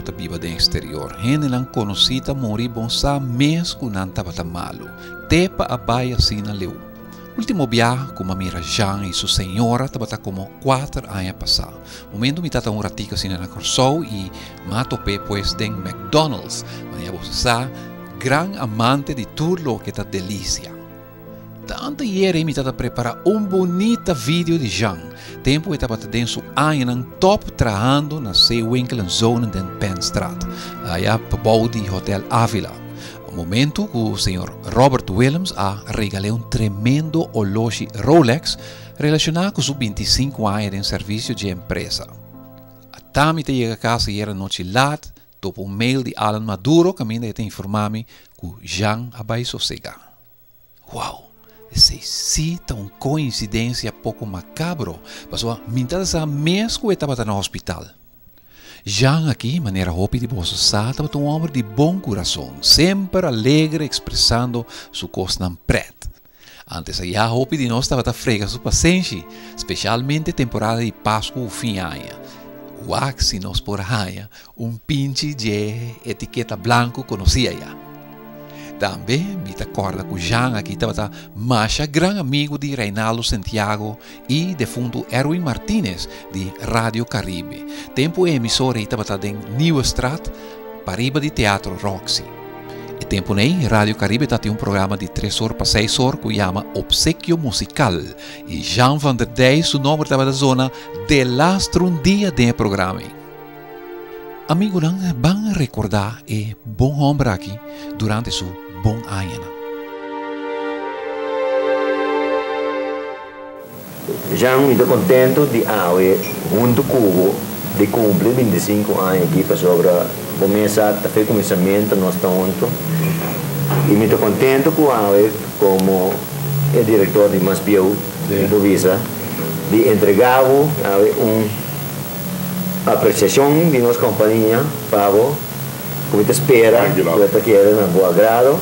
tabata biba den eksterior. Hendenan konosí ta muri bon sa mes ku nan tabata malu. Te pa a bai asina leu. Último biaha ku m'a mira Jean i su señora tabata komo kuater aña pasá. Momento mi tata un ratico asina na Kòrsou i m'a top'é pues den McDonald's. Manera boso sa, gran amante di tur loke ta delisia. Tanta yere mi tata prepará un bunita video di Jean, tempu e tabata den su añanan tòp trahando na Zeewinkel en Zonen den Penstraat, aya pabou di Hotel Avila. Un momentu ku señor Robert Willems a regal'é un tremendo oloshi Rolex relashoná ku su bintisinku aña den servisio dje empresa. Ata mi ta yega kas ayera nochi lat, topa un mail di Alan Maduro kaminda e ta informá mi ku Jean a bai sosegá. Wow! Esei sí ta un koinsidensia poko makabro, pasobra mi ta sa mes ku e tabata na hospital. Jean aki, manera hopi di boso sa, tabata un hòmber di bon kurason, semper alegre ekspresando su kosnan prèt. Antes ayá hopi di nos tabata frega su pasenshi, speshalmente temporada di Pasku ku fin aña. Wak si nos por haña un pinchi dje etiketa blanku konosí ayá. Tambe mi ta kòrda ku Jean aki tabata masha gran amigu di Reinaldo Santiago i defuntu Erwin Martinez di Radio Caribe, tempu e emisora ei tabata den Nieuwestraat pariba di Teatro Roxy. E tempunan ei Radio Caribe tatin un programa di tres or pa seis or ku yama Obsequio Musical i Jean van der Dij su nomber tabata zona delastro un dia den e programa ei. Amigunan ban rekordá e bon hòmber aki durante su bon añanan. Jean, mi ta kontentu di awe huntu ku bo di kumpli bintisinku aña aki pasobra bo mes sa ta fe kuminsamentu nos ta huntu i mi ta kontentu ku awe komo e direktor di mas bieu mi por bisa di entrega bo awe un Apreciacion di nos compania pa bo cu mi ta spera cu e ta keda na bo agrado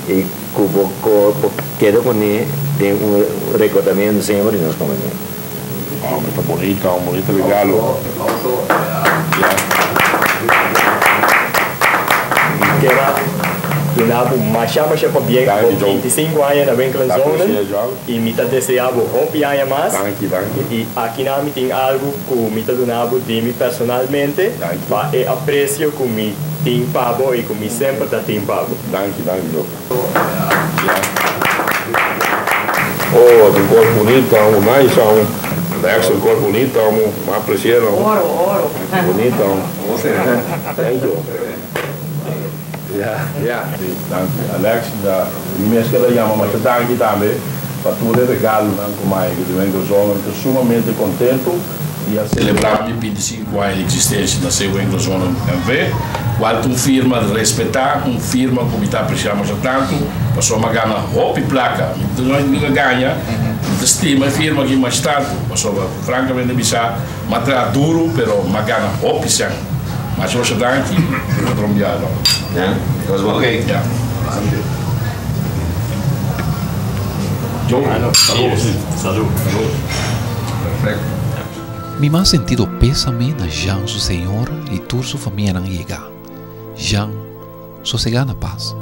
y cu bo por keda cune den un recordamento semper di nos compania. Wow, ta bonita, un bonito regalo. Keda duna bo masha masha pabien pa bo 25 aña na Winkel en Zonen. I mi ta desea bo hopi aña mas. I akinan mi tin algu ku mi ta duna bo di mi personalmente pa e apresio ku mi tin pa bo i ku mi semper ta tin pa bo. Oh, tin kos bunita, un nice un. Lex, tin kos bunita, un ma aprecia no. Oro, oro. Bunita un. Thank you. Ya, si, danki. Alex, mi mes keda yama masha danki tambe pa tur e regalonan ku mai ku den Winkelzone. Mi ta sumamente kontentu di a selebrá mi bintisinku aña di eksistensia na Sewa Winkelzone NV, kual ta un firma respetá, un firma ku mi ta apresiá masha tantu, pasobra mi a gana hopi plaka. Mi ta no a gaña, mi ta stima e firma aki masha tantu, pasobra frankamente bisa mi a traha duru pero mi a gana hopi sèn. Masha masha danki otro un biaha. Ya, nos bon. Ok. Ya. Joe, salud. Salud. Salud. Perfecto. Mi mas sentido pésame na Jean su señora y tur su famianan yega. Jean, sosega na paz.